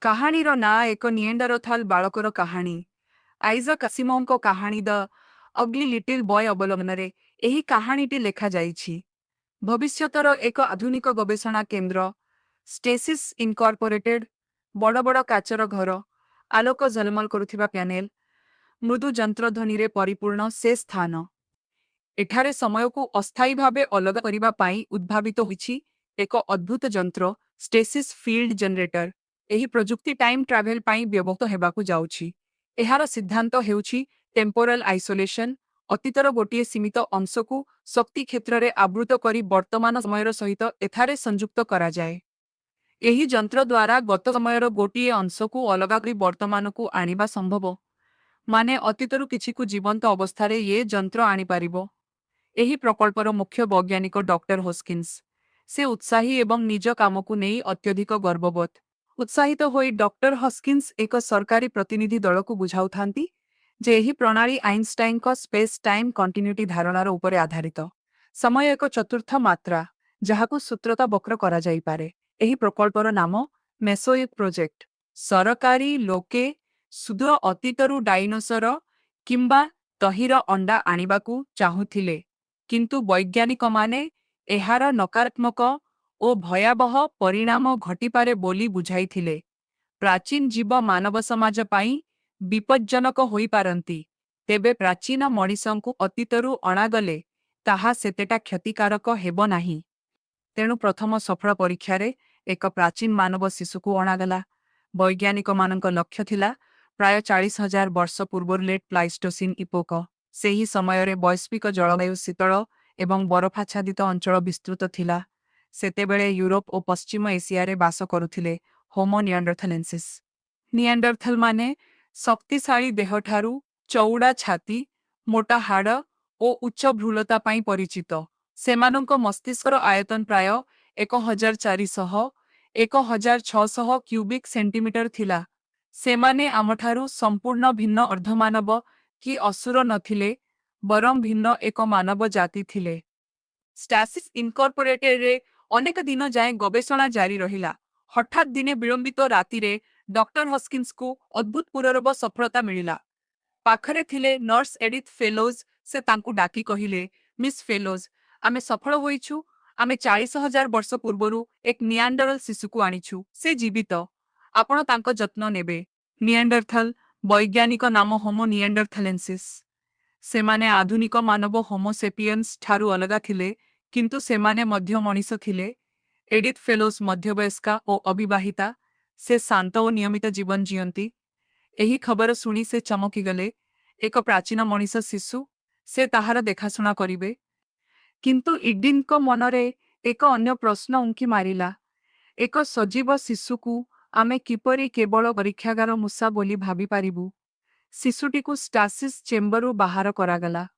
କାହାଣୀର ନାଁ ଏକ ନିଏଣ୍ଡରଥାଲ ବାଳକର କାହାଣୀ। ଆଇଜାକ୍ ଆସିମୋଭଙ୍କ କାହାଣୀ ଦ ଅଗ୍ଲି ଲିଟିଲ୍ ବୟ ଅବଲମ୍ବନରେ ଏହି କାହାଣୀଟି ଲେଖାଯାଇଛି। ଭବିଷ୍ୟତର ଏକ ଆଧୁନିକ ଗବେଷଣା କେନ୍ଦ୍ର, ଷ୍ଟେସିସ୍ ଇନକର୍ପୋରେଟେଡ୍। ବଡ଼ ବଡ଼ କାଚର ଘର, ଆଲୋକ ଝଲମଲ କରୁଥିବା ପ୍ୟାନେଲ, ମୃଦୁ ଯନ୍ତ୍ରଧ୍ୱନିରେ ପରିପୂର୍ଣ୍ଣ ସେ ସ୍ଥାନ। ଏଠାରେ ସମୟକୁ ଅସ୍ଥାୟୀ ଭାବେ ଅଲଗା କରିବା ପାଇଁ ଉଦ୍ଭାବିତ ହୋଇଛି ଏକ ଅଦ୍ଭୁତ ଯନ୍ତ୍ର, ଷ୍ଟେସିସ୍ ଫିଲ୍ଡ ଜେନେରେଟର। ଏହି ପ୍ରଯୁକ୍ତି ଟାଇମ୍ ଟ୍ରାଭେଲ ପାଇଁ ବ୍ୟବହୃତ ହେବାକୁ ଯାଉଛି। ଏହାର ସିଦ୍ଧାନ୍ତ ହେଉଛି ଟେମ୍ପୋରାଲ ଆଇସୋଲେସନ, ଅତୀତର ଗୋଟିଏ ସୀମିତ ଅଂଶକୁ ଶକ୍ତି କ୍ଷେତ୍ରରେ ଆବୃତ କରି ବର୍ତ୍ତମାନ ସମୟର ସହିତ ଏଠାରେ ସଂଯୁକ୍ତ କରାଯାଏ। ଏହି ଯନ୍ତ୍ର ଦ୍ୱାରା ଗତ ସମୟର ଗୋଟିଏ ଅଂଶକୁ ଅଲଗା କରି ବର୍ତ୍ତମାନକୁ ଆଣିବା ସମ୍ଭବ। ମାନେ, ଅତୀତରୁ କିଛିକୁ ଜୀବନ୍ତ ଅବସ୍ଥାରେ ଏ ଯନ୍ତ୍ର ଆଣିପାରିବ। ଏହି ପ୍ରକଳ୍ପର ମୁଖ୍ୟ ବୈଜ୍ଞାନିକ ଡକ୍ଟର ହୋସ୍କିନ୍ସ। ସେ ଉତ୍ସାହୀ ଏବଂ ନିଜ କାମକୁ ନେଇ ଅତ୍ୟଧିକ ଗର୍ବବୋଧ। ଉତ୍ସାହିତ ହୋଇ ଡକ୍ଟର ହସ୍କିନ୍ସ ଏକ ସରକାରୀ ପ୍ରତିନିଧି ଦଳକୁ ବୁଝାଉଥାନ୍ତି ଯେ ଏହି ପ୍ରଣାଳୀ ଆଇନଷ୍ଟାଇନଙ୍କ ସ୍ପେସ୍ ଟାଇମ୍ କଣ୍ଟିନ୍ୟୁଟି ଧାରଣାର ଉପରେ ଆଧାରିତ। ସମୟ ଏକ ଚତୁର୍ଥ ମାତ୍ରା, ଯାହାକୁ ସୂତ୍ରତା ବକ୍ର କରାଯାଇପାରେ। ଏହି ପ୍ରକଳ୍ପର ନାମ ମେସୋଇକ୍ ପ୍ରୋଜେକ୍ଟ। ସରକାରୀ ଲୋକେ ସୁଦୂର ଅତୀତରୁ ଡାଇନୋସର କିମ୍ବା ତହିଁର ଅଣ୍ଡା ଆଣିବାକୁ ଚାହୁଁଥିଲେ, କିନ୍ତୁ ବୈଜ୍ଞାନିକମାନେ ଏହାର ନକାରାତ୍ମକ ଓ ଭୟାବହ ପରିଣାମ ଘଟିପାରେ ବୋଲି ବୁଝାଇଥିଲେ। ପ୍ରାଚୀନ ଜୀବ ମାନବ ସମାଜ ପାଇଁ ବିପଜ୍ଜନକ ହୋଇପାରନ୍ତି, ତେବେ ପ୍ରାଚୀନ ମଣିଷଙ୍କୁ ଅତୀତରୁ ଅଣାଗଲେ ତାହା ସେତେଟା କ୍ଷତିକାରକ ହେବ ନାହିଁ। ତେଣୁ ପ୍ରଥମ ସଫଳ ପରୀକ୍ଷାରେ ଏକ ପ୍ରାଚୀନ ମାନବ ଶିଶୁକୁ ଅଣାଗଲା। ବୈଜ୍ଞାନିକମାନଙ୍କ ଲକ୍ଷ୍ୟ ଥିଲା ପ୍ରାୟ 40,000 ବର୍ଷ ପୂର୍ବରୁ ଲେଟ୍ ପ୍ଲାଇଷ୍ଟୋସିନ୍ ଇପୋକ। ସେହି ସମୟରେ ବୈଶ୍ୱିକ ଜଳବାୟୁ ଶୀତଳ ଏବଂ ବରଫାଚ୍ଛାଦିତ ଅଞ୍ଚଳ ବିସ୍ତୃତ ଥିଲା। ସେତେବେଳେ ୟୁରୋପ ଓ ପଶ୍ଚିମ ଏସିଆରେ ବାସ କରୁଥିଲେ ହୋମୋ ନିଆଣ୍ଡରଥାଲେନ୍ସିସ୍। ନିଆଣ୍ଡରଥାଲମାନେ ଶକ୍ତିଶାଳୀ ଦେହଠାରୁ ଚଉଡ଼ା ଛାତି, ମୋଟା ହାଡ଼ ଓ ଉଚ୍ଚ ଭ୍ରୂଲତା ପାଇଁ ପରିଚିତ। ସେମାନଙ୍କ ମସ୍ତିଷ୍କର ଆୟତନ ପ୍ରାୟ 1400, 1600 କ୍ୟୁବିକ୍ ସେଣ୍ଟିମିଟର ଥିଲା। ସେମାନେ ଆମଠାରୁ ସମ୍ପୂର୍ଣ୍ଣ ଭିନ୍ନ ଅର୍ଦ୍ଧମାନବ କି ଅସୁର ନଥିଲେ, ବରଂ ଭିନ୍ନ ଏକ ମାନବ ଜାତି ଥିଲେ। ଷ୍ଟାସିସ୍ ଇନକର୍ପୋରେଟେଡରେ ଅନେକ ଦିନ ଯାଏଁ ଗବେଷଣା ଜାରି ରହିଲା। ହଠାତ୍ ଦିନେ ବିଳମ୍ବିତ ରାତିରେ ଡକ୍ଟର ହସ୍କିନ୍ସଙ୍କୁ ଅଭୂତପୂର୍ବ ସଫଳତା ମିଳିଲା। ପାଖରେ ଥିଲେ ନର୍ସ ଏଡିଥ୍ ଫେଲୋଜ୍। ସେ ତାଙ୍କୁ ଡାକି କହିଲେ, "ମିସ୍ ଫେଲୋଜ୍, ଆମେ ସଫଳ ହୋଇଛୁ। ଆମେ 40,000 ବର୍ଷ ପୂର୍ବରୁ ଏକ ନିଆଣ୍ଡରଲ ଶିଶୁକୁ ଆଣିଛୁ। ସେ ଜୀବିତ। ଆପଣ ତାଙ୍କ ଯତ୍ନ ନେବେ।" ନିଆଣ୍ଡରଥାଲ, ବୈଜ୍ଞାନିକ ନାମ ହୋମୋ ନିଆଣ୍ଡରଥାଲେନ୍ସିସ୍। ସେମାନେ ଆଧୁନିକ ମାନବ ହୋମୋ ସେପିଏନ୍ସ ଠାରୁ ଅଲଗା ଥିଲେ, କିନ୍ତୁ ସେମାନେ ମଧ୍ୟ ମଣିଷ ଥିଲେ। ଏଡିଥ୍ ଫେଲୋସ୍ ମଧ୍ୟବୟସ୍କା ଓ ଅବିବାହିତା। ସେ ଶାନ୍ତ ଓ ନିୟମିତ ଜୀବନ ଜିଅନ୍ତି। ଏହି ଖବର ଶୁଣି ସେ ଚମକିଗଲେ। ଏକ ପ୍ରାଚୀନ ମଣିଷ ଶିଶୁ, ସେ ତାହାର ଦେଖାଶୁଣା କରିବେ? କିନ୍ତୁ ଇଡିଥଙ୍କ ମନରେ ଏକ ଅନ୍ୟ ପ୍ରଶ୍ନ ଉଙ୍କି ମାରିଲା। ଏକ ସଜୀବ ଶିଶୁକୁ ଆମେ କିପରି କେବଳ ପରୀକ୍ଷାଗାର ମୂଷା ବୋଲି ଭାବିପାରିବୁ? ଶିଶୁଟିକୁ ଷ୍ଟାସିସ୍ ଚେମ୍ବରରୁ ବାହାର କରାଗଲା।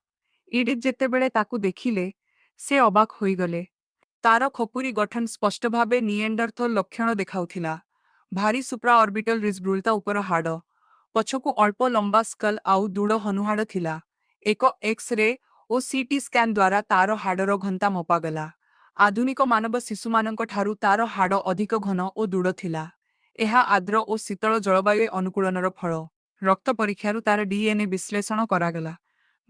ଇଡିଥ୍ ଯେତେବେଳେ ତାକୁ ଦେଖିଲେ, ସେ ଅବାକ୍ ହୋଇଗଲେ। ତାର ଖପୁରି ଗଠନ ସ୍ପଷ୍ଟ ଭାବେ ନିଏଣ୍ଡରଥଲ ଲକ୍ଷଣ ଦେଖାଉଥିଲା। ଭାରୀ ସୁପ୍ରା ଅର୍ବିଟାଲ ରିଜ୍, ଭ୍ରୂଲତା ଉପର ହାଡ଼, ପଛକୁ ଅଳ୍ପ ଲମ୍ବା ସ୍କଲ୍ ଆଉ ଦୃଢ଼ ହନୁହାଡ଼ ଥିଲା। ଏକ ଏକ୍ସ-ରେ ଓ ସିଟି ସ୍କାନ୍ ଦ୍ୱାରା ତାର ହାଡ଼ର ଘନତା ମପାଗଲା। ଆଧୁନିକ ମାନବ ଶିଶୁମାନଙ୍କ ଠାରୁ ତାର ହାଡ଼ ଅଧିକ ଘନ ଓ ଦୃଢ଼ ଥିଲା। ଏହା ଆର୍ଦ୍ର ଓ ଶୀତଳ ଜଳବାୟୁ ଅନୁକୂଳନର ଫଳ। ରକ୍ତ ପରୀକ୍ଷାରୁ ତାର ଡିଏନ୍ଏ ବିଶ୍ଳେଷଣ କରାଗଲା।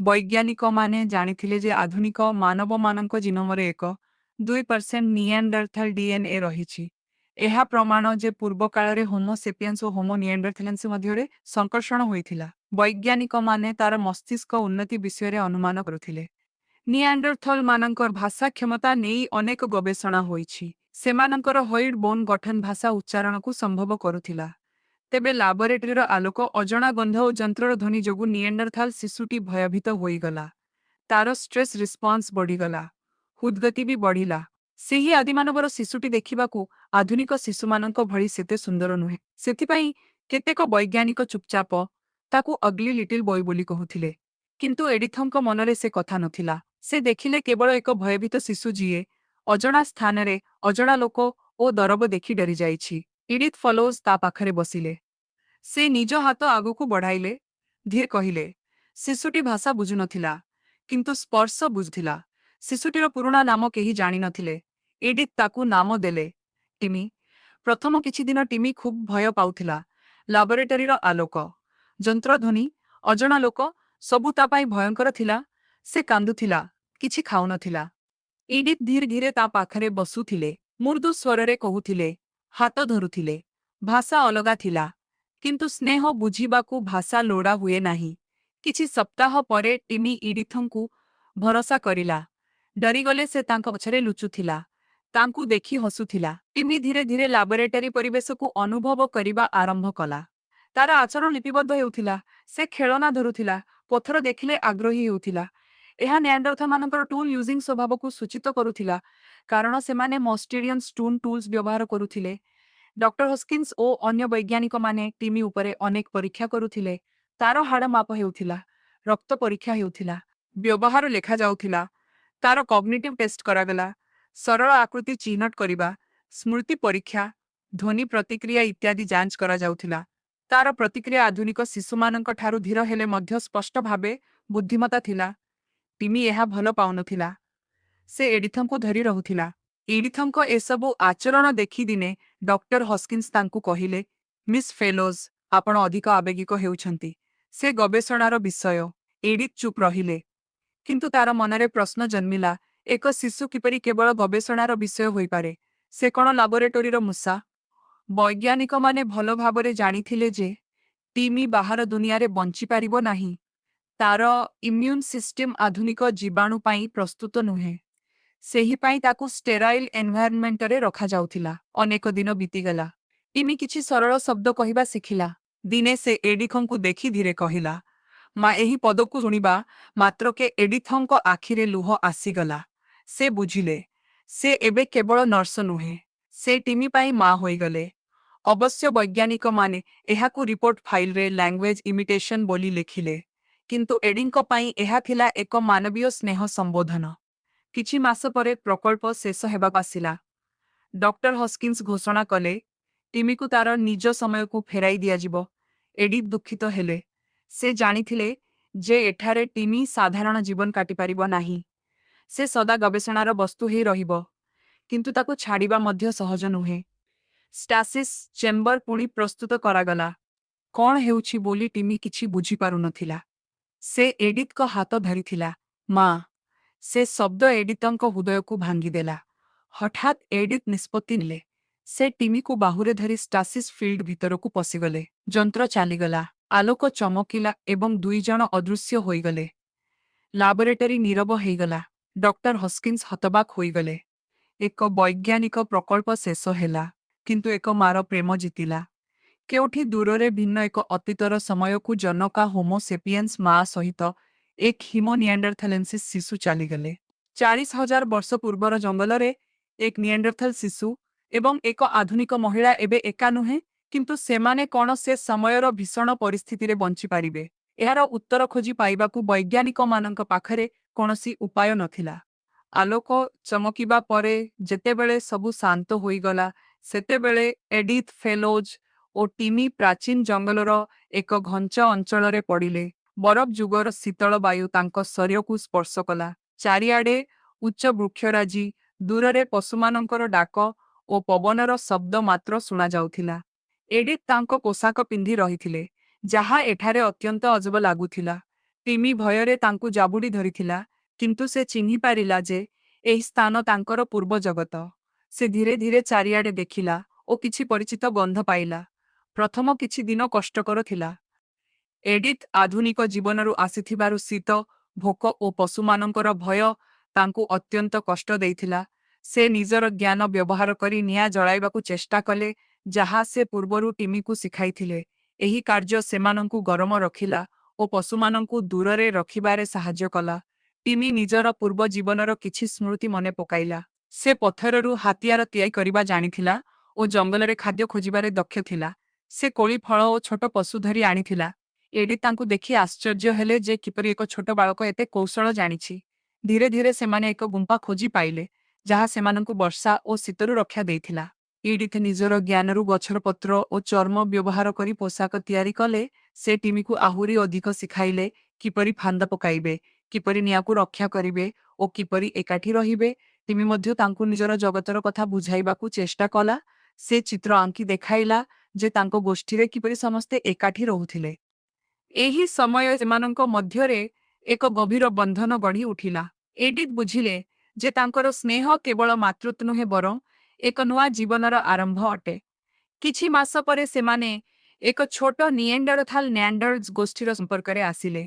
ବୈଜ୍ଞାନିକମାନେ ଜାଣିଥିଲେ ଯେ ଆଧୁନିକ ମାନବମାନଙ୍କ ଜିନୋମରେ 1.2% ନିଆଣ୍ଡରଥାଲ ଡିଏନ୍ଏ ରହିଛି। ଏହା ପ୍ରମାଣ ଯେ ପୂର୍ବକାଳରେ ହୋମୋ ସେପିଏନ୍ସ ଓ ହୋମୋ ନିଆଣ୍ଡରଥାଲେନ୍ସିସ୍ ମଧ୍ୟରେ ସଂକର୍ଷଣ ହୋଇଥିଲା। ବୈଜ୍ଞାନିକମାନେ ତାର ମସ୍ତିଷ୍କ ଉନ୍ନତି ବିଷୟରେ ଅନୁମାନ କରୁଥିଲେ। ନିଆଣ୍ଡରଥଲମାନଙ୍କର ଭାଷା କ୍ଷମତା ନେଇ ଅନେକ ଗବେଷଣା ହୋଇଛି। ସେମାନଙ୍କର ହୟଏଡ୍ ବୋନ୍ ଗଠନ ଭାଷା ଉଚ୍ଚାରଣକୁ ସମ୍ଭବ କରୁଥିଲା। ତେବେ ଲାବୋରେଟୋରୀର ଆଲୋକ, ଅଜଣା ଗନ୍ଧ ଓ ଯନ୍ତ୍ରର ଧ୍ୱନି ଯୋଗୁଁ ନିଏଣ୍ଡରଥାଲ ଶିଶୁଟି ଭୟଭୀତ ହୋଇଗଲା। ତାର ଷ୍ଟ୍ରେସ୍ ରିସ୍ପନ୍ସ ବଢ଼ିଗଲା। ହୃଦଗତି ବି ବଢ଼ିଲା। ସେହି ଆଦିମାନବର ଶିଶୁଟି ଦେଖିବାକୁ ଆଧୁନିକ ଶିଶୁମାନଙ୍କ ଭଳି ସେତେ ସୁନ୍ଦର ନୁହେଁ। ସେଥିପାଇଁ କେତେକ ବୈଜ୍ଞାନିକ ଚୁପଚାପ ତାକୁ ଅଗ୍ଲି ଲିଟିଲ୍ ବୟ ବୋଲି କହୁଥିଲେ। କିନ୍ତୁ ଏଡିଥଙ୍କ ମନରେ ସେ କଥା ନଥିଲା। ସେ ଦେଖିଲେ କେବଳ ଏକ ଭୟଭୀତ ଶିଶୁ, ଯିଏ ଅଜଣା ସ୍ଥାନରେ ଅଜଣା ଲୋକ ଓ ଦରବ ଦେଖି ଡରିଯାଇଛି। ଇଡିଥ୍ ଫଲୋଜ୍ ତା ପାଖରେ ବସିଲେ। ସେ ନିଜ ହାତ ଆଗକୁ ବଢ଼ାଇଲେ। ଧୀରେ କହିଲେ, ଶିଶୁଟି ଭାଷା ବୁଝୁନଥିଲା, କିନ୍ତୁ ସ୍ପର୍ଶ ବୁଝୁଥିଲା। ଶିଶୁଟିର ପୁରୁଣା ନାମ କେହି ଜାଣିନଥିଲେ। ଏଡିଥ୍ ତାକୁ ନାମ ଦେଲେ, ଟିମି। ପ୍ରଥମ କିଛି ଦିନ ଟିମି ଖୁବ୍ ଭୟ ପାଉଥିଲା। ଲାବୋରେଟୋରୀର ଆଲୋକ, ଯନ୍ତ୍ରଧ୍ୱନି, ଅଜଣା ଲୋକ ସବୁ ତା ପାଇଁ ଭୟଙ୍କର ଥିଲା। ସେ କାନ୍ଦୁଥିଲା, କିଛି ଖାଉନଥିଲା। ଇଡିଥ୍ ଧୀରେ ଧୀରେ ତା ପାଖରେ ବସୁଥିଲେ, ମୃଦୁ ସ୍ୱରରେ କହୁଥିଲେ, ହାତ ଧରୁଥିଲେ। ଭାଷା ଅଲଗା ଥିଲା, କିନ୍ତୁ ସ୍ନେହ ବୁଝିବାକୁ ଭାଷା ଲୋଡ଼ା ହୁଏ ନାହିଁ। କିଛି ସପ୍ତାହ ପରେ ଟିମି ଇଡିଥଙ୍କୁ ଭରସା କରିଲା। ଡରିଗଲେ ସେ ତାଙ୍କ ପଛରେ ଲୁଚୁଥିଲା, ତାଙ୍କୁ ଦେଖି ହସୁଥିଲା। ଟିମି ଧୀରେ ଧୀରେ ଲାବୋରେଟୋରୀ ପରିବେଶକୁ ଅନୁଭବ କରିବା ଆରମ୍ଭ କଲା। ତାର ଆଚରଣ ଲିପିବଦ୍ଧ ହେଉଥିଲା। ସେ ଖେଳନା ଧରୁଥିଲା, ପଥର ଦେଖିଲେ ଆଗ୍ରହୀ ହେଉଥିଲା। ଏହା ନିଆଣ୍ଡରଥାଲମାନଙ୍କର ଟୁଲ୍ ୟୁଜିଂ ସ୍ୱଭାବକୁ ସୂଚିତ କରୁଥିଲା, କାରଣ ସେମାନେ ମଷ୍ଟେରିଆନ୍ ଷ୍ଟୋନ୍ ଟୁଲ୍ସ ବ୍ୟବହାର କରୁଥିଲେ। ଡକ୍ଟର ହସ୍କିନ୍ସ ଓ ଅନ୍ୟ ବୈଜ୍ଞାନିକମାନେ ଟିମି ଉପରେ ଅନେକ ପରୀକ୍ଷା କରୁଥିଲେ। ତାର ହାଡ଼ ମାପ ହେଉଥିଲା, ରକ୍ତ ପରୀକ୍ଷା ହେଉଥିଲା, ବ୍ୟବହାର ଲେଖାଯାଉଥିଲା। ତାର କଗ୍ନିଟିଭ୍ ଟେଷ୍ଟ କରାଗଲା, ସରଳ ଆକୃତି ଚିହ୍ନଟ କରିବା, ସ୍ମୃତି ପରୀକ୍ଷା, ଧ୍ୱନି ପ୍ରତିକ୍ରିୟା ଇତ୍ୟାଦି ଯାଞ୍ଚ କରାଯାଉଥିଲା। ତାର ପ୍ରତିକ୍ରିୟା ଆଧୁନିକ ଶିଶୁମାନଙ୍କ ଠାରୁ ଧୀର ହେଲେ ମଧ୍ୟ ସ୍ପଷ୍ଟ ଭାବେ ବୁଦ୍ଧିମତ୍ତା ଥିଲା। ଟିମି ଏହା ଭଲ ପାଉନଥିଲା। ସେ ଏଡିଥଙ୍କୁ ଧରି ରହୁଥିଲା। ଇଡିଥଙ୍କ ଏସବୁ ଆଚରଣ ଦେଖି ଦିନେ ଡକ୍ଟର ହସ୍କିନ୍ସ ତାଙ୍କୁ କହିଲେ, "ମିସ୍ ଫେଲୋଜ୍, ଆପଣ ଅଧିକ ଆବେଗିକ ହେଉଛନ୍ତି। ସେ ଗବେଷଣାର ବିଷୟ।" ଏଡିଥ୍ ଚୁପ୍ ରହିଲେ। କିନ୍ତୁ ତାର ମନରେ ପ୍ରଶ୍ନ ଜନ୍ମିଲା, ଏକ ଶିଶୁ କିପରି କେବଳ ଗବେଷଣାର ବିଷୟ ହୋଇପାରେ? ସେ କଣ ଲାବୋରେଟୋରୀର ମୂଷା? ବୈଜ୍ଞାନିକମାନେ ଭଲ ଭାବରେ ଜାଣିଥିଲେ ଯେ ଟିମି ବାହାର ଦୁନିଆରେ ବଞ୍ଚିପାରିବ ନାହିଁ। ତାର ଇମ୍ୟୁନ୍ ସିଷ୍ଟମ ଆଧୁନିକ ଜୀବାଣୁ ପାଇଁ ପ୍ରସ୍ତୁତ ନୁହେଁ। ସେହିପାଇଁ ତାକୁ ଷ୍ଟେରାଇଲ୍ ଏନଭାୟରନମେଣ୍ଟରେ ରଖାଯାଉଥିଲା। ଅନେକ ଦିନ ବିତିଗଲା। ଟିମି କିଛି ସରଳ ଶବ୍ଦ କହିବା ଶିଖିଲା। ଦିନେ ସେ ଏଡିଥଙ୍କୁ ଦେଖି ଧୀରେ କହିଲା, "ମା।" ଏହି ପଦକୁ ଶୁଣିବା ମାତ୍ରକେ ଏଡିଥଙ୍କ ଆଖିରେ ଲୁହ ଆସିଗଲା। ସେ ବୁଝିଲେ, ସେ ଏବେ କେବଳ ନର୍ସ ନୁହେଁ, ସେ ଟିମି ପାଇଁ ମା ହୋଇଗଲେ। ଅବଶ୍ୟ ବୈଜ୍ଞାନିକମାନେ ଏହାକୁ ରିପୋର୍ଟ ଫାଇଲରେ ଲାଙ୍ଗୁଏଜ ଇମିଟେସନ ବୋଲି ଲେଖିଲେ, କିନ୍ତୁ ଏଡିଙ୍କ ପାଇଁ ଏହା ଥିଲା ଏକ ମାନବୀୟ ସ୍ନେହ ସମ୍ବୋଧନ। କିଛି ମାସ ପରେ ପ୍ରକଳ୍ପ ଶେଷ ହେବାକୁ ଆସିଲା। ଡକ୍ଟର ହସ୍କିନ୍ସ ଘୋଷଣା କଲେ, ଟିମିକୁ ତାର ନିଜ ସମୟକୁ ଫେରାଇ ଦିଆଯିବ। ଏଡିଥ୍ ଦୁଃଖିତ ହେଲେ। ସେ ଜାଣିଥିଲେ ଯେ ଏଠାରେ ଟିମି ସାଧାରଣ ଜୀବନ କାଟିପାରିବ ନାହିଁ। ସେ ସଦା ଗବେଷଣାର ବସ୍ତୁ ହେଇ ରହିବ। କିନ୍ତୁ ତାକୁ ଛାଡ଼ିବା ମଧ୍ୟ ସହଜ ନୁହେଁ। ଷ୍ଟାସିସ୍ ଚେମ୍ବର ପୁଣି ପ୍ରସ୍ତୁତ କରାଗଲା। କଣ ହେଉଛି ବୋଲି ଟିମି କିଛି ବୁଝିପାରୁନଥିଲା। ସେ ଏଡିଥଙ୍କ ହାତ ଧରିଥିଲା। "ମା।" ସେ ଶବ୍ଦ ଏଡିଥଙ୍କ ହୃଦୟକୁ ଭାଙ୍ଗିଦେଲା। ହଠାତ୍ ଏଡିଥ୍ ନିଷ୍ପତ୍ତି ନେଲେ। ସେ ଟିମିକୁ ବାହୁରେ ଧରି ଷ୍ଟାସିସ୍ ଫିଲ୍ଡ ଭିତରକୁ ପଶିଗଲେ। ଯନ୍ତ୍ର ଚାଲିଗଲା, ଆଲୋକ ଚମକିଲା ଏବଂ ଦୁଇଜଣ ଅଦୃଶ୍ୟ ହୋଇଗଲେ। ଲାବୋରେଟୋରୀ ନୀରବ ହେଇଗଲା। ଡକ୍ଟର ହସ୍କିନ୍ସ ହତବାକ୍ ହୋଇଗଲେ। ଏକ ବୈଜ୍ଞାନିକ ପ୍ରକଳ୍ପ ଶେଷ ହେଲା, କିନ୍ତୁ ଏକ ମାର ପ୍ରେମ ଜିତିଲା। କେଉଁଠି ଦୂରରେ ଭିନ୍ନ ଏକ ଅତୀତର ସମୟକୁ ଜନକା ହୋମୋ ସେପିଏନ୍ସ ମା ସହିତ ଏକ ହୋମୋ ନିଆଣ୍ଡରଥାଲେନ୍ସିସ୍ ଶିଶୁ ଚାଲିଗଲେ। 40,000 ବର୍ଷ ପୂର୍ବର ଜଙ୍ଗଲରେ ଏକ ନିଆଣ୍ଡରଥାଲ ଶିଶୁ ଏବଂ ଏକ ଆଧୁନିକ ମହିଳା ଏବେ ଏକା ନୁହେଁ, କିନ୍ତୁ ସେମାନେ କଣ ସେ ସମୟର ଭୀଷଣ ପରିସ୍ଥିତିରେ ବଞ୍ଚିପାରିବେ? ଏହାର ଉତ୍ତର ଖୋଜି ପାଇବାକୁ ବୈଜ୍ଞାନିକମାନଙ୍କ ପାଖରେ କୌଣସି ଉପାୟ ନଥିଲା। ଆଲୋକ ଚମକିବା ପରେ ଯେତେବେଳେ ସବୁ ଶାନ୍ତ ହୋଇଗଲା, ସେତେବେଳେ ଏଡିଥ୍ ଫେଲୋଜ୍ ଓ ଟିମି ପ୍ରାଚୀନ ଜଙ୍ଗଲର ଏକ ଘଞ୍ଚ ଅଞ୍ଚଳରେ ପଡ଼ିଲେ। ବରଫ ଯୁଗର ଶୀତଳ ବାୟୁ ତାଙ୍କ ଶରୀରକୁ ସ୍ପର୍ଶ କଲା। ଚାରିଆଡ଼େ ଉଚ୍ଚ ବୃକ୍ଷରାଜି, ଦୂରରେ ପଶୁମାନଙ୍କର ଡାକ ଓ ପବନର ଶବ୍ଦ ମାତ୍ର ଶୁଣାଯାଉଥିଲା। ଏଡିଥ୍ ତାଙ୍କ ପୋଷାକ ପିନ୍ଧି ରହିଥିଲେ, ଯାହା ଏଠାରେ ଅତ୍ୟନ୍ତ ଅଜବ ଲାଗୁଥିଲା। ଟିମି ଭୟରେ ତାଙ୍କୁ ଜାବୁଡ଼ି ଧରିଥିଲା, କିନ୍ତୁ ସେ ଚିହ୍ନିପାରିଲା ଯେ ଏହି ସ୍ଥାନ ତାଙ୍କର ପୂର୍ବ ଜଗତ। ସେ ଧୀରେ ଧୀରେ ଚାରିଆଡ଼େ ଦେଖିଲା ଓ କିଛି ପରିଚିତ ଗନ୍ଧ ପାଇଲା। ପ୍ରଥମ କିଛି ଦିନ କଷ୍ଟକର ଥିଲା। ଏଡିଥ୍ ଆଧୁନିକ ଜୀବନରୁ ଆସିଥିବାରୁ ଶୀତ, ଭୋକ ଓ ପଶୁମାନଙ୍କର ଭୟ ତାଙ୍କୁ ଅତ୍ୟନ୍ତ କଷ୍ଟ ଦେଇଥିଲା। ସେ ନିଜର ଜ୍ଞାନ ବ୍ୟବହାର କରି ନିଆଁ ଜଳାଇବାକୁ ଚେଷ୍ଟା କଲେ, ଯାହା ସେ ପୂର୍ବରୁ ଟିମିକୁ ଶିଖାଇଥିଲେ। ଏହି କାର୍ଯ୍ୟ ସେମାନଙ୍କୁ ଗରମ ରଖିଲା ଓ ପଶୁମାନଙ୍କୁ ଦୂରରେ ରଖିବାରେ ସାହାଯ୍ୟ କଲା। ଟିମି ନିଜର ପୂର୍ବ ଜୀବନର କିଛି ସ୍ମୃତି ମନେ ପକାଇଲା। ସେ ପଥରରୁ ହାତିଆର ତିଆରି କରିବା ଜାଣିଥିଲା ଓ ଜଙ୍ଗଲରେ ଖାଦ୍ୟ ଖୋଜିବାରେ ଦକ୍ଷ ଥିଲା। ସେ କୋଳି, ଫଳ ଓ ଛୋଟ ପଶୁ ଧରି ଆଣିଥିଲା। ଏଡିଥ୍ ତାଙ୍କୁ ଦେଖି ଆଶ୍ଚର୍ଯ୍ୟ ହେଲେ ଯେ କିପରି ଏକ ଛୋଟ ବାଳକ ଏତେ କୌଶଳ ଜାଣିଛି। ଧୀରେ ଧୀରେ ସେମାନେ ଏକ ଗୁମ୍ଫା ଖୋଜି ପାଇଲେ, ଯାହା ସେମାନଙ୍କୁ ବର୍ଷା ଓ ଶୀତରୁ ରକ୍ଷା ଦେଇଥିଲା। ଇଡିଥ୍ ନିଜର ଜ୍ଞାନରୁ ଗଛର ପତ୍ର ଓ ଚର୍ମ ବ୍ୟବହାର କରି ପୋଷାକ ତିଆରି କଲେ। ସେ ଟିମିକୁ ଆହୁରି ଅଧିକ ଶିଖାଇଲେ, କିପରି ଫାନ୍ଦ ପକାଇବେ, କିପରି ନିଆଁକୁ ରକ୍ଷା କରିବେ ଓ କିପରି ଏକାଠି ରହିବେ। ଟିମି ମଧ୍ୟ ତାଙ୍କୁ ନିଜର ଜଗତର କଥା ବୁଝାଇବାକୁ ଚେଷ୍ଟା କଲା। ସେ ଚିତ୍ର ଆଙ୍କି ଦେଖାଇଲା ଯେ ତାଙ୍କ ଗୋଷ୍ଠୀରେ କିପରି ସମସ୍ତେ ଏକାଠି ରହୁଥିଲେ। ଏହି ସମୟ ସେମାନଙ୍କ ମଧ୍ୟରେ ଏକ ଗଭୀର ବନ୍ଧନ ଗଢ଼ି ଉଠିଲା। ଏଡିଥ୍ ବୁଝିଲେ ଯେ ତାଙ୍କର ସ୍ନେହ କେବଳ ମାତୃତ୍ୱ ନୁହେଁ ବରଂ ଏକ ନୂଆ ଜୀବନର ଆରମ୍ଭ ଅଟେ। କିଛି ମାସ ପରେ ସେମାନେ ଏକ ଛୋଟ ନିଏଣ୍ଡରଥାଲ ନ୍ୟାଣ୍ଡର୍ସ ଗୋଷ୍ଠୀର ସମ୍ପର୍କରେ ଆସିଲେ।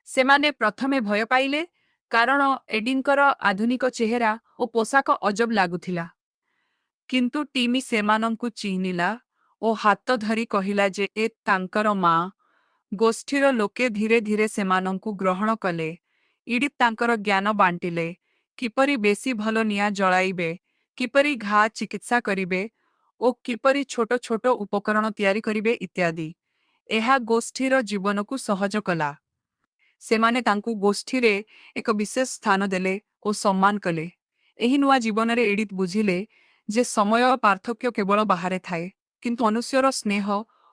ସେମାନେ ପ୍ରଥମେ ଭୟ ପାଇଲେ, କାରଣ ଏଡିଙ୍କର ଆଧୁନିକ ଚେହେରା ଓ ପୋଷାକ ଅଜବ ଲାଗୁଥିଲା। କିନ୍ତୁ ଟିମି ସେମାନଙ୍କୁ ଚିହ୍ନିଲା ଓ ହାତ ଧରି କହିଲା ଯେ ଏ ତାଙ୍କର ମା। ଗୋଷ୍ଠୀର ଲୋକେ ଧୀରେ ଧୀରେ ସେମାନଙ୍କୁ ଗ୍ରହଣ କଲେ। ଇଡିଥ୍ ତାଙ୍କର ଜ୍ଞାନ ବାଣ୍ଟିଲେ, କିପରି ବେଶି ଭଲ ନିଆଁ ଜଳାଇବେ, କିପରି ଘା ଚିକିତ୍ସା କରିବେ ଓ କିପରି ଛୋଟ ଛୋଟ ଉପକରଣ ତିଆରି କରିବେ ଇତ୍ୟାଦି। ଏହା ଗୋଷ୍ଠୀର ଜୀବନକୁ ସହଜ କଲା। ସେମାନେ ତାଙ୍କୁ ଗୋଷ୍ଠୀରେ ଏକ ବିଶେଷ ସ୍ଥାନ ଦେଲେ ଓ ସମ୍ମାନ କଲେ। ଏହି ନୂଆ ଜୀବନରେ ଏଡିଥ୍ ବୁଝିଲେ ଯେ ସମୟ ପାର୍ଥକ୍ୟ କେବଳ ବାହାରେ ଥାଏ, କିନ୍ତୁ ମନୁଷ୍ୟର ସ୍ନେହ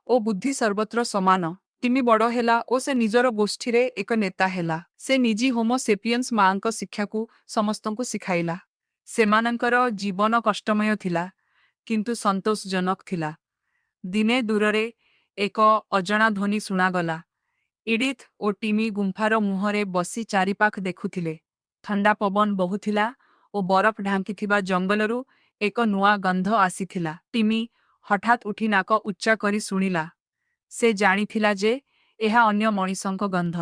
ଓ ବୁଦ୍ଧି ସର୍ବତ୍ର ସମାନ। ଟିମି ବଡ଼ ହେଲା ଓ ସେ ନିଜର ଗୋଷ୍ଠୀରେ ଏକ ନେତା ହେଲା। ସେ ନିଜେ ହୋମୋ ସେପିଏନ୍ସ ମାଙ୍କ ଶିକ୍ଷାକୁ ସମସ୍ତଙ୍କୁ ଶିଖାଇଲା। ସେମାନଙ୍କର ଜୀବନ କଷ୍ଟମୟ ଥିଲା, କିନ୍ତୁ ସନ୍ତୋଷଜନକ ଥିଲା। ଦିନେ ଦୂରରେ ଏକ ଅଜଣା ଧ୍ୱନି ଶୁଣାଗଲା। ଇଡିଥ୍ ଓ ଟିମି ଗୁମ୍ଫାର ମୁହଁରେ ବସି ଚାରିପାଖ ଦେଖୁଥିଲେ। ଥଣ୍ଡା ପବନ ବହୁଥିଲା ଓ ବରଫ ଢାଙ୍କିଥିବା ଜଙ୍ଗଲରୁ ଏକ ନୂଆ ଗନ୍ଧ ଆସିଥିଲା। ଟିମି ହଠାତ୍ ଉଠି ନାକ ଉଚ୍ଚା କରି ଶୁଣିଲା। ସେ ଜାଣିଥିଲା ଯେ ଏହା ଅନ୍ୟ ମଣିଷଙ୍କ ଗନ୍ଧ।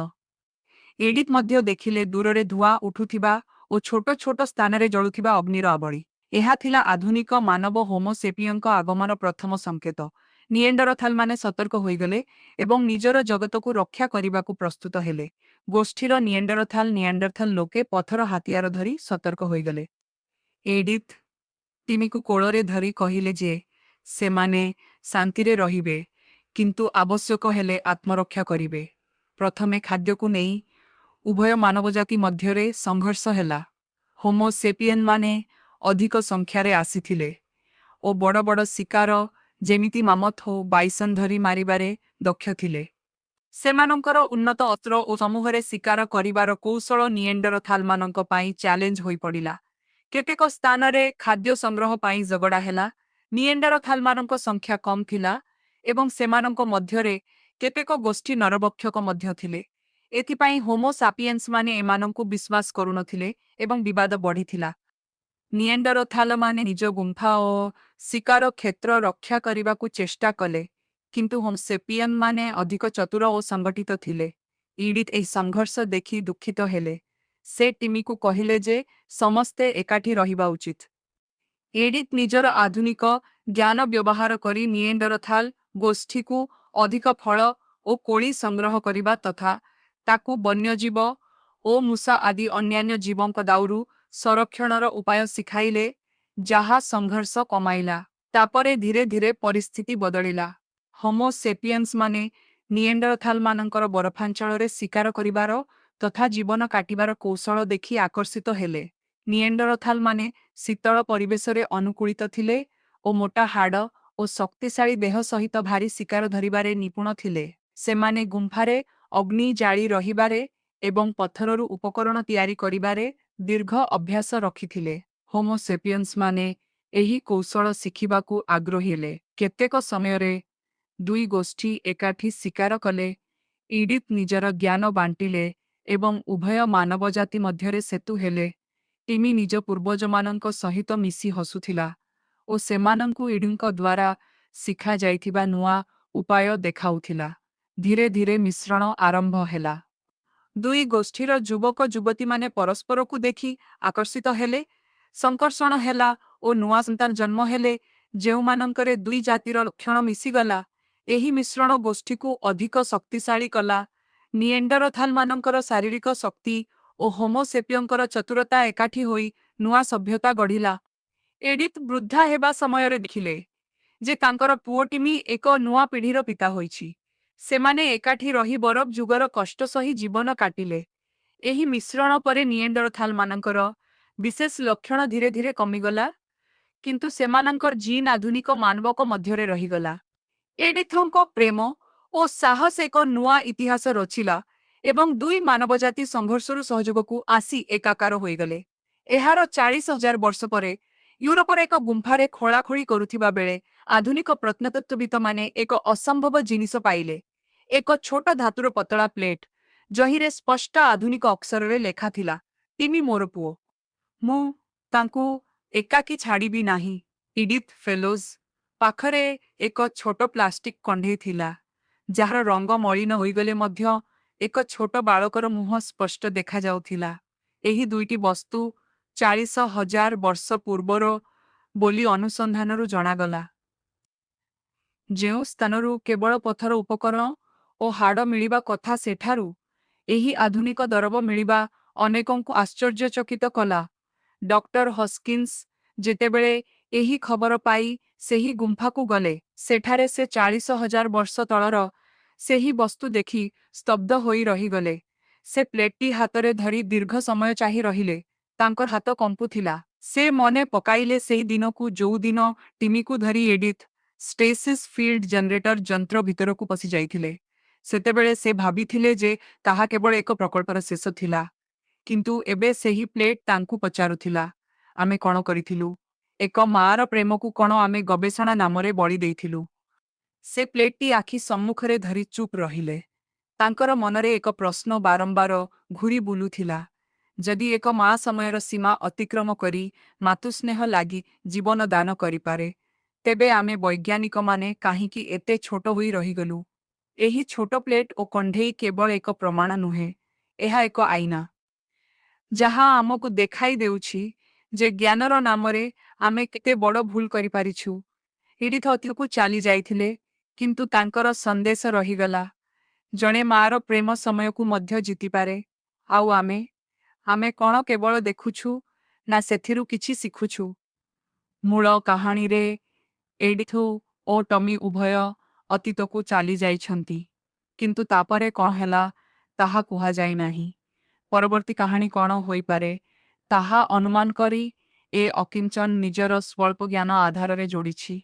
ଏଡିଥ୍ ମଧ୍ୟ ଦେଖିଲେ ଦୂରରେ ଧୂଆଁ ଉଠୁଥିବା ଓ ଛୋଟ ଛୋଟ ସ୍ଥାନରେ ଜଳୁଥିବା ଅଗ୍ନିର ଆବଳି। ଏହା ଥିଲା ଆଧୁନିକ ମାନବ ହୋମୋ ସେପିଏନଙ୍କ ଆଗମନର ପ୍ରଥମ ସଂକେତ। ନିଏଣ୍ଡରଥାଲମାନେ ସତର୍କ ହୋଇଗଲେ ଏବଂ ନିଜର ଜଗତକୁ ରକ୍ଷା କରିବାକୁ ପ୍ରସ୍ତୁତ ହେଲେ। ଗୋଷ୍ଠୀର ନିଏଣ୍ଡରଥାଲ ନିଆଣ୍ଡରଥାଲ ଲୋକେ ପଥର ହାତିଆର ଧରି ସତର୍କ ହୋଇଗଲେ। ଏଡିଥ୍ ଟିମିକୁ କୋଳରେ ଧରି କହିଲେ ଯେ ସେମାନେ ଶାନ୍ତିରେ ରହିବେ, କିନ୍ତୁ ଆବଶ୍ୟକ ହେଲେ ଆତ୍ମରକ୍ଷା କରିବେ। ପ୍ରଥମେ ଖାଦ୍ୟକୁ ନେଇ ଉଭୟ ମାନବଜାତି ମଧ୍ୟରେ ସଂଘର୍ଷ ହେଲା। ହୋମୋ ସେପିଏନମାନେ ଅଧିକ ସଂଖ୍ୟାରେ ଆସିଥିଲେ ଓ ବଡ଼ ବଡ଼ ଶିକାର ଯେମିତି ମାମଥ ଓ ବାଇସନ୍ ଧରି ମାରିବାରେ ଦକ୍ଷ ଥିଲେ। ସେମାନଙ୍କର ଉନ୍ନତ ଅସ୍ତ୍ର ଓ ସମୂହରେ ଶିକାର କରିବାର କୌଶଳ ନିଏଣ୍ଡରଥାଲମାନଙ୍କ ପାଇଁ ଚ୍ୟାଲେଞ୍ଜ ହୋଇପଡ଼ିଲା। କେତେକ ସ୍ଥାନରେ ଖାଦ୍ୟ ସଂଗ୍ରହ ପାଇଁ ଝଗଡ଼ା ହେଲା। ନିଏଣ୍ଡରଥାଲମାନଙ୍କ ସଂଖ୍ୟା କମ୍ ଥିଲା ଏବଂ ସେମାନଙ୍କ ମଧ୍ୟରେ କେତେକ ଗୋଷ୍ଠୀ ନରଭକ୍ଷକ ମଧ୍ୟ ଥିଲେ। ଏଥିପାଇଁ ହୋମୋ ସାପିଏନ୍ସମାନେ ଏମାନଙ୍କୁ ବିଶ୍ୱାସ କରୁନଥିଲେ ଏବଂ ବିବାଦ ବଢ଼ିଥିଲା। ନିଏଣ୍ଡରଥାଲମାନେ ନିଜ ଗୁମ୍ଫା ଓ ଶିକାର କ୍ଷେତ୍ର ରକ୍ଷା କରିବାକୁ ଚେଷ୍ଟା କଲେ, କିନ୍ତୁ ହୋମୋ ସେପିଏନମାନେ ଅଧିକ ଚତୁର ଓ ସଂଗଠିତ ଥିଲେ। ଇଡିଥ୍ ଏହି ସଂଘର୍ଷ ଦେଖି ଦୁଃଖିତ ହେଲେ। ସେ ଟିମିକୁ କହିଲେ ଯେ ସମସ୍ତେ ଏକାଠି ରହିବା ଉଚିତ। ଏଡିଥ୍ ନିଜର ଆଧୁନିକ ଜ୍ଞାନ ବ୍ୟବହାର କରି ନିଏଣ୍ଡରଥାଲ ଗୋଷ୍ଠୀକୁ ଅଧିକ ଫଳ ଓ କୋଳି ସଂଗ୍ରହ କରିବା ତଥା ତାକୁ ବନ୍ୟଜୀବ ଓ ମୂଷା ଆଦି ଅନ୍ୟାନ୍ୟ ଜୀବଙ୍କ ଦାଉରୁ ସଂରକ୍ଷଣର ଉପାୟ ଶିଖାଇଲେ, ଯାହା ସଂଘର୍ଷ କମାଇଲା। ତାପରେ ଧୀରେ ଧୀରେ ପରିସ୍ଥିତି ବଦଳିଲା। ହୋମୋ ସେପିଏନ୍ସମାନେ ନିଏଣ୍ଡରଥାଲମାନଙ୍କର ବରଫାଞ୍ଚଳରେ ଶିକାର କରିବାର ତଥା ଜୀବନ କାଟିବାର କୌଶଳ ଦେଖି ଆକର୍ଷିତ ହେଲେ। ନିଏଣ୍ଡରଥାଲମାନେ ଶୀତଳ ପରିବେଶରେ ଅନୁକୂଳିତ ଥିଲେ ଓ ମୋଟା ହାଡ଼ ଓ ଶକ୍ତିଶାଳୀ ଦେହ ସହିତ ଭାରୀ ଶିକାର ଧରିବାରେ ନିପୁଣ ଥିଲେ। ସେମାନେ ଗୁମ୍ଫାରେ ଅଗ୍ନି ଜାଳି ରହିବାରେ ଏବଂ ପଥରରୁ ଉପକରଣ ତିଆରି କରିବାରେ ଦୀର୍ଘ ଅଭ୍ୟାସ ରଖିଥିଲେ। ହୋମୋ ସେପିଏନ୍ସମାନେ ଏହି କୌଶଳ ଶିଖିବାକୁ ଆଗ୍ରହୀ ହେଲେ। କେତେକ ସମୟରେ ଦୁଇ ଗୋଷ୍ଠୀ ଏକାଠି ଶିକାର କଲେ। ଇଡିଥ୍ ନିଜର ଜ୍ଞାନ ବାଣ୍ଟିଲେ ଏବଂ ଉଭୟ ମାନବଜାତି ମଧ୍ୟରେ ସେତୁ ହେଲେ। ଟିମି ନିଜ ପୂର୍ବଜମାନଙ୍କ ସହିତ ମିଶି ହସୁଥିଲା ଓ ସେମାନଙ୍କୁ ଇଡିଥ୍ଙ୍କ ଦ୍ୱାରା ଶିଖାଯାଇଥିବା ନୂଆ ଉପାୟ ଦେଖାଉଥିଲା। ଧୀରେ ଧୀରେ ମିଶ୍ରଣ ଆରମ୍ଭ ହେଲା। ଦୁଇ ଗୋଷ୍ଠୀର ଯୁବକ ଯୁବତୀମାନେ ପରସ୍ପରକୁ ଦେଖି ଆକର୍ଷିତ ହେଲେ, ସଂକର୍ଷଣ ହେଲା ଓ ନୂଆ ସନ୍ତାନ ଜନ୍ମ ହେଲେ, ଯେଉଁମାନଙ୍କରେ ଦୁଇ ଜାତିର ଲକ୍ଷଣ ମିଶିଗଲା। ଏହି ମିଶ୍ରଣ ଗୋଷ୍ଠୀକୁ ଅଧିକ ଶକ୍ତିଶାଳୀ କଲା। ନିଏଣ୍ଡରଥାଲମାନଙ୍କର ଶାରୀରିକ ଶକ୍ତି ଓ ହୋମୋ ସେପିଏନଙ୍କର ଚତୁରତା ଏକାଠି ହୋଇ ନୂଆ ସଭ୍ୟତା ଗଢ଼ିଲା। ଏଡିଥ୍ ବୃଦ୍ଧା ହେବା ସମୟରେ ଦେଖିଲେ ଯେ ତାଙ୍କର ପୁଅ ଟିମି ଏକ ନୂଆ ପିଢ଼ିର ପିତା ହୋଇଛି। ସେମାନେ ଏକାଠି ରହି ବରଫ ଯୁଗର କଷ୍ଟ ସହି ଜୀବନ କାଟିଲେ। ଏହି ମିଶ୍ରଣ ପରେ ନିଏଣ୍ଡରଥାଲମାନଙ୍କର ବିଶେଷ ଲକ୍ଷଣ ଧୀରେ ଧୀରେ କମିଗଲା, କିନ୍ତୁ ସେମାନଙ୍କର ଜିନ୍ ଆଧୁନିକ ମାନବଙ୍କ ମଧ୍ୟରେ ରହିଗଲା। ଏଡିଥଙ୍କ ପ୍ରେମ ଓ ସାହସ ଏକ ନୂଆ ଇତିହାସ ରଚିଲା ଏବଂ ଦୁଇ ମାନବଜାତି ସଂଘର୍ଷରୁ ସହଯୋଗକୁ ଆସି ଏକାକାର ହୋଇଗଲେ। ଏହାର 40,000 ବର୍ଷ ପରେ ୟୁରୋପର ଏକ ଗୁମ୍ଫାରେ ଖୋଳାଖୋଳି କରୁଥିବା ବେଳେ ଆଧୁନିକ ପ୍ରତ୍ନତତ୍ତ୍ୱବିତମାନେ ଏକ ଅସମ୍ଭବ ଜିନିଷ ପାଇଲେ, ଏକ ଛୋଟ ଧାତୁର ପତଳା ପ୍ଲେଟ୍, ଯହିଁରେ ସ୍ପଷ୍ଟ ଆଧୁନିକ ଅକ୍ଷରରେ ଲେଖାଥିଲା, ଟିମି ମୋର ପୁଅ। ମୁଁ ତାଙ୍କୁ ଏକାକୀ ଛାଡ଼ିବି ନାହିଁ। ଇଡିଥ୍ ଫେଲୋଜ୍ ପାଖରେ ଏକ ଛୋଟ ପ୍ଲାଷ୍ଟିକ୍ କଣ୍ଢେଇ ଥିଲା, ଯାହାର ରଙ୍ଗ ମଳିନ ହୋଇଗଲେ ମଧ୍ୟ ଏକ ଛୋଟ ବାଳକର ମୁହଁ ସ୍ପଷ୍ଟ ଦେଖାଯାଉଥିଲା। ଏହି ଦୁଇଟି ବସ୍ତୁ 40,000 ବର୍ଷ ପୂର୍ବର ବୋଲି ଅନୁସନ୍ଧାନରୁ ଜଣାଗଲା। ଯେଉଁ ସ୍ଥାନରୁ କେବଳ ପଥର ଉପକରଣ ଓ ହାଡ଼ ମିଳିବା କଥା ସେଠାରୁ ଏହି ଆଧୁନିକ ଦରବ ମିଳିବା ଅନେକଙ୍କୁ ଆଶ୍ଚର୍ଯ୍ୟଚକିତ କଲା। ଡକ୍ଟର ହସ୍କିନ୍ସ ଯେତେବେଳେ ଏହି ଖବର ପାଇ ସେହି ଗୁମ୍ଫାକୁ ଗଲେ, ସେଠାରେ ସେ 40,000 ବର୍ଷ ତଳର ସେହି ବସ୍ତୁ ଦେଖି ସ୍ତବ୍ଧ ହୋଇ ରହିଗଲେ। ସେ ପ୍ଲେଟ୍ଟି ହାତରେ ଧରି ଦୀର୍ଘ ସମୟ ଚାହିଁ ରହିଲେ। ତାଙ୍କର ହାତ କମ୍ପୁଥିଲା। ସେ ମନେ ପକାଇଲେ ସେହି ଦିନକୁ ଯୋଉଦିନ ଟିମିକୁ ଧରି ଏଡିଥ୍ ଷ୍ଟେସିସ୍ ଫିଲ୍ଡ ଜେନେରେଟର ଯନ୍ତ୍ର ଭିତରକୁ ପଶିଯାଇଥିଲେ। ସେତେବେଳେ ସେ ଭାବିଥିଲେ ଯେ ତାହା କେବଳ ଏକ ପ୍ରକଳ୍ପର ଶେଷ ଥିଲା। କିନ୍ତୁ ଏବେ ସେହି ପ୍ଲେଟ୍ ତାଙ୍କୁ ପଚାରୁଥିଲା, ଆମେ କ'ଣ କରିଥିଲୁ? ଏକ ମାଆର ପ୍ରେମକୁ କ'ଣ ଆମେ ଗବେଷଣା ନାମରେ ବଳି ଦେଇଥିଲୁ? ସେ ପ୍ଲେଟ୍ଟି ଆଖି ସମ୍ମୁଖରେ ଧରି ଚୁପ୍ ରହିଲେ। ତାଙ୍କର ମନରେ ଏକ ପ୍ରଶ୍ନ ବାରମ୍ବାର ଘୂରି ବୁଲୁଥିଲା, ଯଦି ଏକ ମାଆ ସମୟର ସୀମା ଅତିକ୍ରମ କରି ମାତୃସ୍ନେହ ଲାଗି ଜୀବନ ଦାନ କରିପାରେ, ତେବେ ଆମେ ବୈଜ୍ଞାନିକମାନେ କାହିଁକି ଏତେ ଛୋଟ ହୋଇ ରହିଗଲୁ? ଏହି ଛୋଟ ପ୍ଲେଟ୍ ଓ କଣ୍ଢେଇ କେବଳ ଏକ ପ୍ରମାଣ ନୁହେଁ, ଏହା ଏକ ଆଇନା। ଯାହା ଆମକୁ ଦେଖାଇ ଦେଉଛି ଯେ ଜ୍ଞାନର ନାମରେ ଆମେ କେତେ ବଡ଼ ଭୁଲ କରିପାରିଛୁ। ଇଡିଥ୍ ଅତୀତକୁ ଚାଲିଯାଇଥିଲେ, କିନ୍ତୁ ତାଙ୍କର ସନ୍ଦେଶ ରହିଗଲା। ଜଣେ ମାଆର ପ୍ରେମ ସମୟକୁ ମଧ୍ୟ ଜିତିପାରେ। ଆଉ ଆମେ? ଆମେ କ'ଣ କେବଳ ଦେଖୁଛୁ ନା ସେଥିରୁ କିଛି ଶିଖୁଛୁ? ମୂଳ କାହାଣୀରେ ଏଡିଥ୍ ଓ ଟମି ଉଭୟ ଅତୀତକୁ ଚାଲିଯାଇଛନ୍ତି, କିନ୍ତୁ ତା'ପରେ କ'ଣ ହେଲା ତାହା କୁହାଯାଇନାହିଁ। ପରବର୍ତ୍ତୀ କାହାଣୀ କ'ଣ ହୋଇପାରେ ତାହା ଅନୁମାନ କରି ଏ ଅକିଞ୍ଚନ ନିଜର ସ୍ୱଳ୍ପ ଜ୍ଞାନ ଆଧାରରେ ଯୋଡ଼ିଛି।